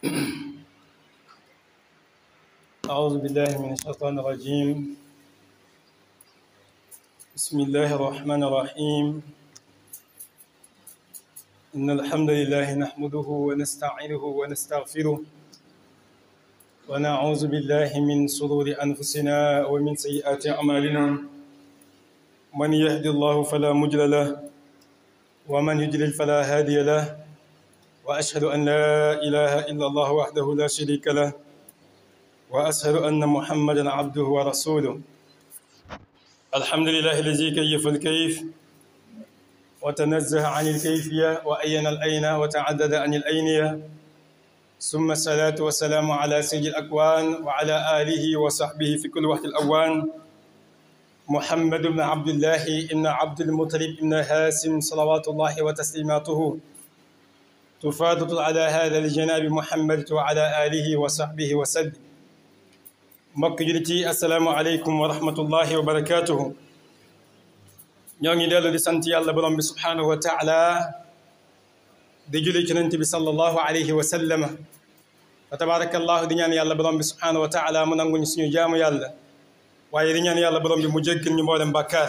أعوذ بالله من الشيطان الرجيم. بسم الله الرحمن الرحيم. إن الحمد لله نحمده ونستعينه ونستغفره ونعوذ بالله من شرور أنفسنا ومن سيئات أعمالنا. من يهد الله فلا مضل له ومن يضلل فلا هادي له، وأشهد أن لا إله إلا الله وحده لا شريك له، وأشهد أن محمدا عبده ورسوله. الحمد لله الذي كيف الكيف وتنزه عن الكيفية وأين الأين وتعدد عن الأينية، ثم الصلاة والسلام على سيد الأكوان وعلى آله وصحبه في كل وقت الأوان، محمد بن عبد الله إن عبد المطلب إن هاسم صلوات الله وتسليماته تفاضل على هذا الجناب محمد وعلى آله وصحبه وسلم. mbokk jullit yi asalaamaaleykum wa rahmatullahi wa barakaatuhu. ñoo ngi dellu di sant yàlla borom bi subhaanahu wa taala di julli ci Yonent bi sallallahu alayhi wa sallam. fa tabaarakallahu di ñaan yàlla borom bi subhaanahu wa taala mu nanguñ suñu jaamu yàlla, waaye di ñaan yàlla borom bi mu jéggal ñu mboolem bàkkaar.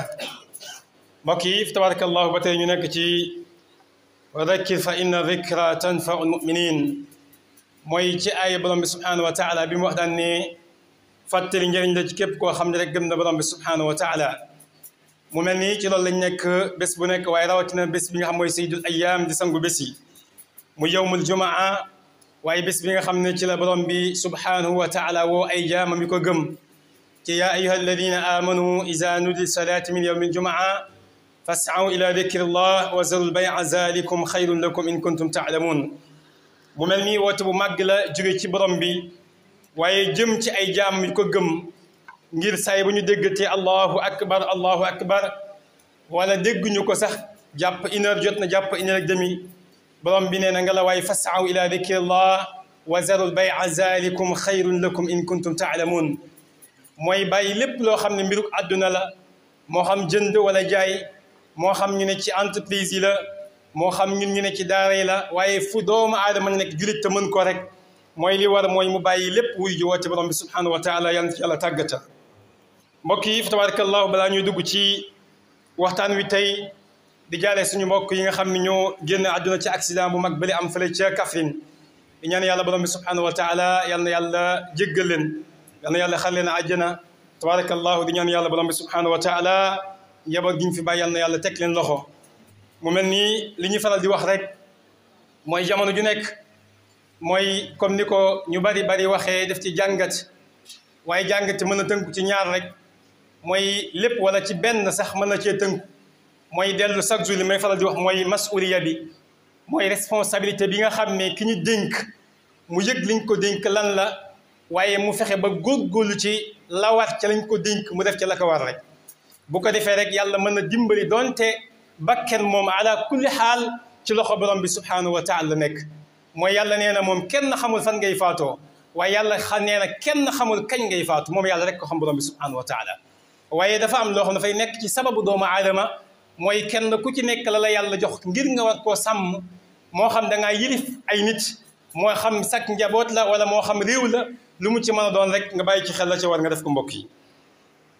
mbokk yi fa tabaarakallahu ba tey ñu nekk ci wa dakkir fa inna dikra tanfau almuminin, mooy ci aaya borom bi subhaanahu wa taala bi mu wax daan ne fàttali njëriñ la ci képp koo xam ne rek gëm na borom bi subhaanahu wa taala. mu mel ni ci loolu lañ nekk bés bu nekk, waaye rawatina bés bi nga xam mooy sayyidul ayyaam di sangu bés yi mu yawmul jumaa, waaye bés bi nga xam ne ci la borom bi subhaanahu wa taala woo ay jaamam yi ko gëm ci yaa ayyuha alladina amanu iza nudi salaati min yawmil jumaa fas'aw ila dikrillah wa zarul bay'a zalikum xayrun lakum in kuntum ta'lamun. mu mel ni woote bu màgg la jóge ci borom bi, waaye jëm ci ay jaam yu ko gëm ngir saay bu ñu déggatee allahu akbar wala dégguñu ko sax jàpp une heure jot na jàpp une heure ak demi, borom bi nee na nga la waaye fas'aw ila dikrillah wa zarul bay'a zalikum xayrun lakum in kuntum ta'lamun. mooy bàyyi lépp loo xam ne mbiruk àdduna la, moo xam jënd wala jaay, moo xam ñu ne ci entreprise yi la, moo xam ñun ñu ne ci daara yi la, waaye fu doomu aadama nekk julit te mën ko rek mooy li war mooy mu bàyyi lépp wuy ji woote borom bi subhaanahu wa taala yàlla ci yàlla tàggata. mbokk yi fa tabarakallahu balaa ñuy dugg ci waxtaan wi tey di jaale suñu mbokk yi nga xam ne ñoo génn àdduna ci accident bu mag bali am fële ca Kaffrine. di ñaan yàlla borom bi subhaanahu wa taala yal na yàlla jéggal leen, yal na yàlla xar leen àjjana. tabarakallahu di ñaan yàlla borom bi subhaanahu wa taala njaboot gi ñu fi bàyyi yal na yàlla teg leen loxo. mu mel ni li ñuy faral di wax rek mooy jamono ju nekk mooy comme ni ko ñu bari waxee def ci jàngat, waaye jàngat mën a tënku ci ñaar rek, mooy lépp wala ci benn sax mën na cee tënku. mooy dellu chaque jour li may faral di wax mooy masuliya bi, mooy responsabilité bi nga xam ne ki ñu dénk mu yëg liñ ko dénk lan la, waaye mu fexe ba góorgóorlu ci la war ca lañ ko dénk mu def ci la ko war rek. bu ko defee rek yàlla mën na dimbali donte bakken moom ala kulli xaal ci loxo borom bi subhaanahu wa taala nekk. mooy yàlla nee na moom kenn xamul fan ngay faatoo, waaye yàlla nee na kenn xamul kañ ngay faatu, moom yàlla rek ko xam borom bi subhaanahu wa taala. waaye dafa am loo xam dafay nekk ci sababu doomu aadama, mooy kenn ku ci nekk la yàlla jox ngir nga war koo sàmm, moo xam da ngaa yilif ay nit, moo xam sak njaboot la wala moo xam réew la, lu mu ci mën a doon rek nga bàyyi ci xel la ci war nga def ko.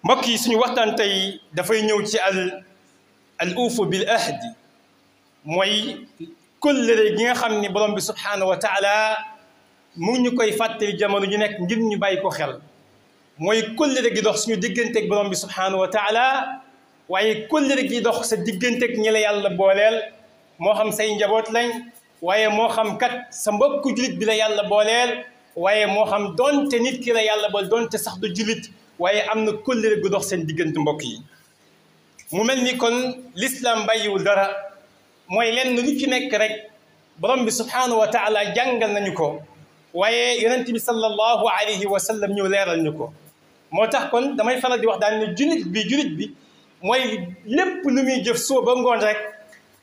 mbokk yi suñu waxtaan tey dafay ñëw ci al uufu bil ahdi, mooy kóllëre gi nga xam ni borom bi subhaanahu wa taala mu ñu koy fàttali jamono ñu nekk ngir ñu bàyyi ko xel. mooy kóllëre gi dox suñu digganteeg borom bi subhaanahu wa taala, waaye kóllëre gi dox sa digganteeg ñi la yàlla booleel, moo xam say njaboot lañ, waaye moo xam kat sa mbokku julit bi la yàlla booleel, waaye moo xam donte nit ki la yàlla bool donte sax du julit, waaye am na kóllëre gu dox seen diggante. mbokk yi mu mel ni kon l'islam bàyyiwul dara, mooy lenn lu ci nekk rek borom bi subhaanahu wa taala jàngal nañu ko, waaye yonent bi sallallahu alayhi wa sallam ñëw leeral ñu ko. moo tax kon damay faral di wax daal ne julit bi mooy lépp lu muy jëf soo ba ngoon rek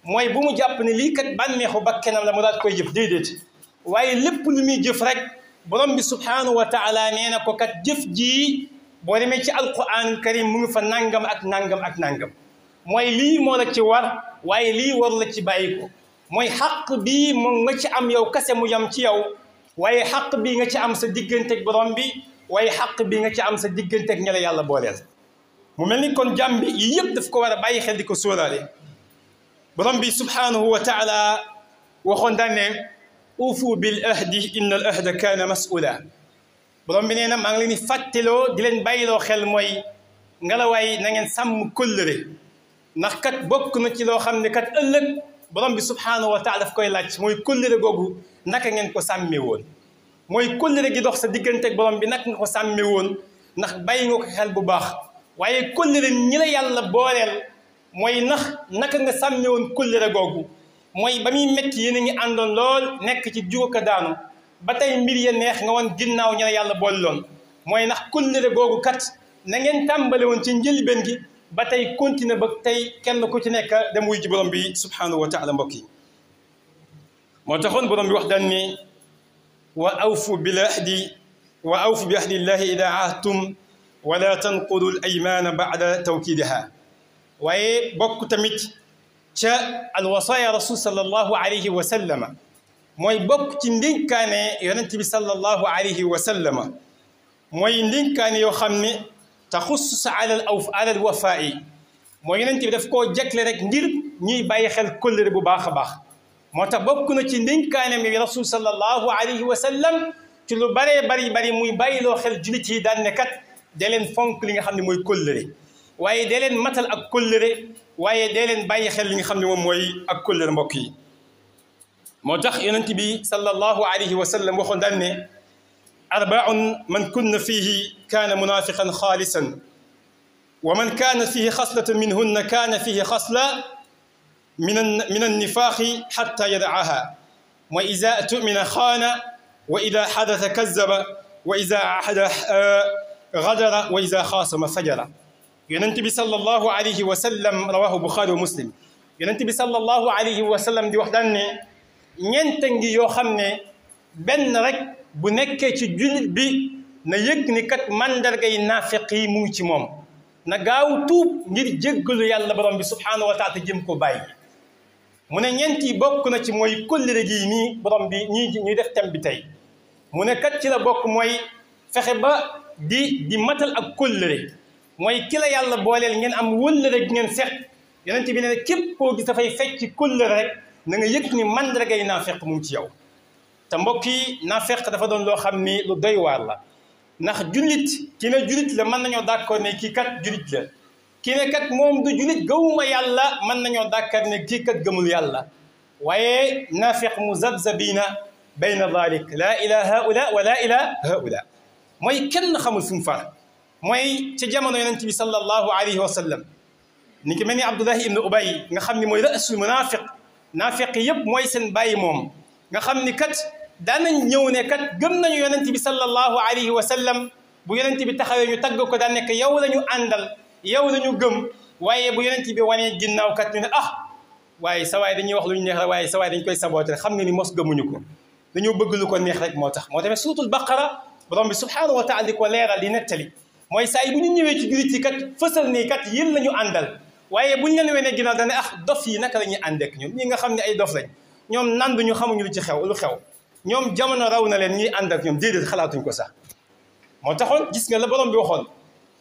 mooy bu mu jàpp ne lii kat bànneexu bakkenam la mu daal koy jëf, déedéet. waaye lépp lu muy jëf rek borom bi subhaanahu wa taala nee na ko kat jëf ji boo demee ci alquranul karim mu ngi fa nangam ak nangam ak nangam, mooy lii moo la ci war, waaye lii waru la ci bàyyi ko. mooy xaq bii moom nga ci am yow kase mu yam ci yow, waaye xaq bii nga ci am sa digganteeg borom bi waaye xaq bii nga ci am sa digganteeg ña la yàlla booleel mu mel ni kon jàmm bi yii yëpp daf ko war a bàyyi xel di ko sóoraale borom bi subhanahu wa taala waxoon daan ne ufu bil ahdi inna al ahda kaana mas'ula borom bi nee na maa ngi leen di fàtteloo di leen bàyyiloo xel mooy ngelawaay na ngeen sàmm kóllëre ndax kat bokk na ci loo xam ne kat ëllëg borom bi subhanahu wa taala daf koy laaj mooy kóllëre googu naka ngeen ko sàmmee woon mooy kóllëre gi dox sa digganteeg borom bi naka nga ko sàmmee woon ndax bàyyi nga ko xel bu baax waaye kóllëre ñi la yàlla booleel mooy ndax naka nga sàmmee woon kóllëre googu mooy ba muy métti yéen a ngi àndoon lool nekk ci jugo ka daanu ba tey mbir ya neex nga woon ginnaaw ñi la yàlla booleloon mooy ndax kóllëre googu kat na ngeen tàmbale woon ci njëlbeen gi ba tey continué ba tey kenn ku ci nekk dem wuy ji borom bi subhanahu wa taala mbokk yi moo taxoon borom bi wax daan ni wa awfu bil ahdi wa awfu bi ahdi llahi ida ahadtum wala tanqudu al aymana ba'da tawkidiha waaye bokk tamit ca al wasaya rasul sallallahu alayhi wa sallama mooy bokk ci ndénkaane yonent bi sallallahu alayhi wa sallama mooy ndénkaane yoo xam ne taxussus ala al wafaa'i mooy yonent bi daf koo jagle rek ngir ñuy bàyyi xel kóllëre bu baax a baax moo tax bokk na ci ndénkaane mi rasul sallallahu alayhi wa sallam ci lu baree bari muy bàyyiloo xel jullit yi daan ne kat dee leen fonk li nga xam ne mooy kóllëre waaye dee leen matal ak kóllëre waaye dee leen bàyyi xel li nga xam ne moom mooy ak kóllëre mbokk yi moo tax yonent bi sallallahu alayhi wa sallam waxoon daan ne arbaun man kunna fihi kaana munafiqan xaalisan wa man kaana fihi xaslatan minhunna kaana fihi xasla min annifaaxi xatta yadaaha wa ida tumina xaana wa ida xadata kazaba wa ida ahada gadara wa ida xaasama fajara yonent bi sallallahu alayhi wa sallam rawahu buxaari wa muslim yonent bi sallallahu alayhi wa sallam di wax daan ne ñeent ngi yoo xam ne benn rek bu nekkee ci jullit bi na yëg ni kat mandargay naafiq yi mu ngi ci moom na gaaw tuub ngir jéggalu yàlla borom bi subhaanahu wa taala jëm ko bàyyi mu ne ñeent yi bokk na ci mooy kóllëre gi nii borom bi ñuy def thème bi tey mu ne kat ci la bokk mooy fexe ba di matal ak kóllëre mooy ki la yàlla booleel ngeen am wëllëre gi ngeen seq yonent bi ne képp koo gis dafay fecc ci kóllëre rek na nga yëg ni mandargay naafeq mu ngi ci yow te mbokk yi naafeq dafa doon loo xam ni lu doy waar la ndax jullit ki ne jullit la mën nañoo d'accord ne kii kat jullit la ki ne kat moom du jullit gëwuma yàlla mën nañoo d'accord ne kii kat gëmul yàlla waaye naafeq muzabzabina bayna dalik laa ila haula wa laa ila haula mooy kenn xamul fu mu far mooy ci jamono yonent bi sallallahu alayhi wa sallam ni ki mel ni Abdullahi ibn Ubay nga xam ni mooy ra'sul munaafiq naafiq yëpp mooy seen bàyyi moom nga xam ni kat daanañ ñëw ne kat gëm nañu yonent bi sallallahu alayhi wa sallam bu yonent bi taxawee ñu tagg ko daan nekk yow la ñu àndal yow la ñu gëm waaye bu yonent bi wanee ginnaaw kat ñu ne waaye sa waay dañuy wax lu ñu neex rek waaye sa waay dañ koy saboote xam nga ni mos gëmuñu ko dañoo bëgg lu ko neex rek moo tax moo tamit suuratul baqara borom bi subhaanahu wa taala di ko leeral di nettali mooy saa yi bu ñu ñëwee ci jullit yi kat fësal nii kat yéen la ñu àndal waaye buñ leen wenee ginnaaw dane dof yi naka la ñuy àndeek ñun ñi nga xam ne ay dof lañ ñoom nanduñu xamuñu lu ci xew lu xew ñoom jamono raw na leen ñuy ànd ak ñoom déedéet xalaatuñ ko sax moo taxoon gis nga la borom bi waxoon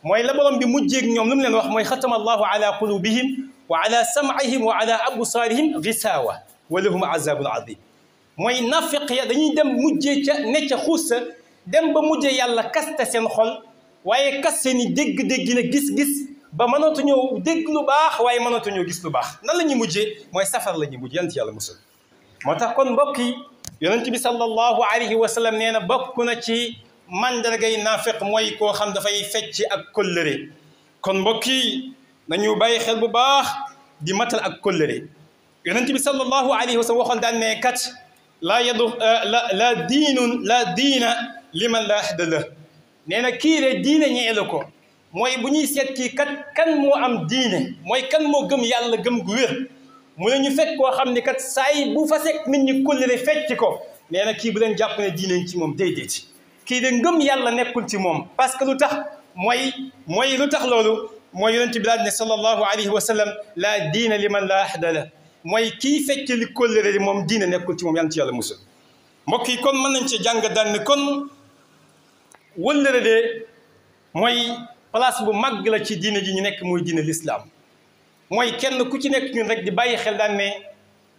mooy la borom bi mujjeeg ñoom lu mu leen wax mooy xatama allahu ala qulubihim wa ala sam'ihim wa ala absaarihim gisaawa wa lahum azabun azim mooy nafiq ya dañuy dem mujjee ca ne ca xuus sa dem ba mujjee yàlla kaste seen xol waaye kas seen i dégg-dégg la gis-gis ba mënatuñoo dégg lu baax waaye mënatuñoo gis lu baax nan la ñuy mujjee mooy safar la ñuy mujj yonent yàlla musul moo tax kon mbokk yi yonent bi sallallahu alayhi wa sallam nee na bokk na ci mandargay naafiq mooy koo xam dafay fecc ak kóllëre kon mbokk yi nañu bàyyi xel bu baax di matal ak kóllëre yonent bi sallallahu alayhi wa sallam waxoon daan ne kat la diina liman la ahda la nee na kii de diine ñeelu ko mooy bu ñuy seet kii kat kan moo am diine mooy kan moo gëm yàlla gëm gu wér mu ne ñu fekk koo xam ne kat saay bu fa sekk nit ñi kóllëre fecc ko nee na kii bu leen jàpp ne diine ci moom déedéet kii de ngëm yàlla nekkul ci moom parce que lu tax mooy lu tax loolu mooy yonent bi daal ne sallallahu alayhi wa sallam la diina liman la ahda la mooy kii fecc li kóllëre li moom diine nekkul ci moom yàlla ci yàlla musul mbokk yi kon mën nañ ci jàng daal ne kon wëllëre de mooy place bu màgg la ci diine ji ñu nekk muy diine l'islam mooy kenn ku ci nekk ñun rek di bàyyi xel daan ne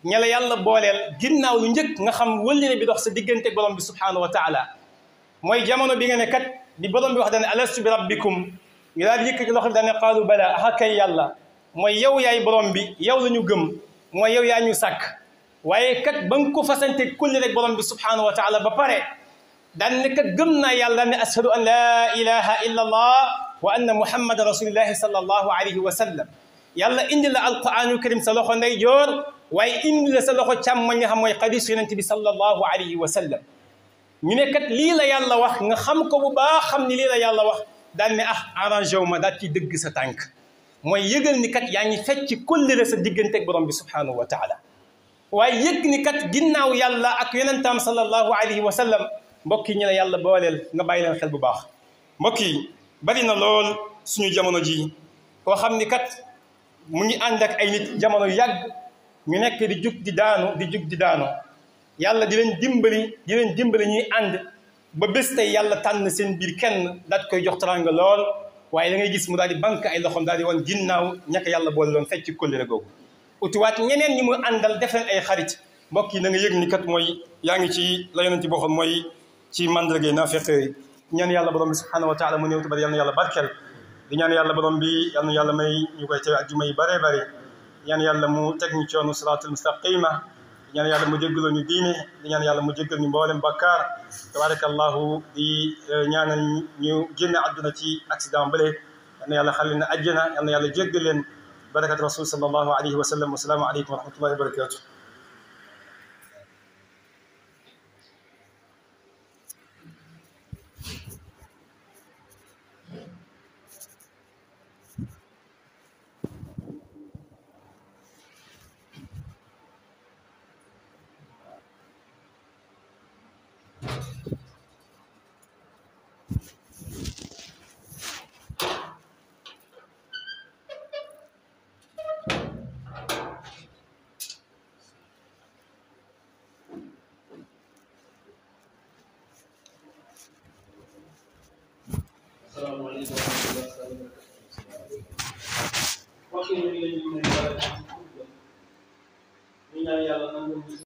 ña la yàlla booleel ginnaaw lu njëkk nga xam wëllëre bi dox sa diggante borom bi subhanahu wa taala mooy jamono bi nga ne kat bi borom bi wax daan ne alastu bi rabbikum ñu daal yëkkati loxo bi daan ne qaalu bala aha kay yàlla mooy yow yaay borom bi yow la ñu gëm mooy yow yaa ñu sàkk waaye kat ba nga ko fasante kulli rek borom bi subhanahu wa taala ba pare daan ne kat gëm naa yàlla daan ne ashhadu an la ilaha illa allah wa anna muhammadan rasulillahi sallallahu alayhi wa sallam yàlla indi la alquranul karim sa loxo ndeyjoor waaye indi la sa loxo càmmoñ nga xam mooy xadiis yonent bi sallallahu alayhi wa sallam ñu ne kat lii la yàlla wax nga xam ko bu baax xam ni lii la yàlla wax daan ne arrangé wu ma daal ci dëgg sa tànk mooy yëgal ni kat yaa ngi fecc kóllëre sa diggante ak borom bi subhanahu wa taala waaye yëg ni kat ginnaaw yàlla ak yonentam sallallahu alayhi wa sallam mbokk yi ñu la yàlla booleel nga bàyyi leen xel bu baax mbokk yi bari na lool suñu jamono ji koo xam ni kat mu ngi ànd ak ay nit jamono yàgg ñu nekk di jug di daanu di jug di daanu yàlla di leen dimbali ñuy ànd ba bés tey yàlla tànn seen biir kenn daal koy jox teraanga lool waaye da ngay gis mu daal di banque ay loxoom daal di woon ginnaaw ñàkk yàlla boole loon fecc kóllëre googu utiwaat ñeneen ñi mu àndal def leen ay xarit mbokk yi na nga yëg ni kat mooy yaa ngi ci la yonent boo xam mooy ci mandargay naafeq yi ñaan yàlla borom bi subhanahu wa taala mu néew bari yal na yàlla barkeel di ñaan yàlla borom bi yal na yàlla may ñu koy teew ajjuma yi bare bare ñaan yàlla mu teg ñu ci yoonu siraatul mustaqima di ñaan yàlla mu jéggal ñu diine di ñaan yàlla mu jéggal ñu mboolem bakkaar tabarakallahu di ñaanal ñu génn àdduna ci accident bële yal na yàlla xale na àjjana yal na yàlla jéggal leen barakat rasul sallallahu alayhi wa sallam wa salaamu aleykum wa rahmatullahi wa barakatuh Assalamualaikum warahmatullahi wabarakatuh. Waktu ini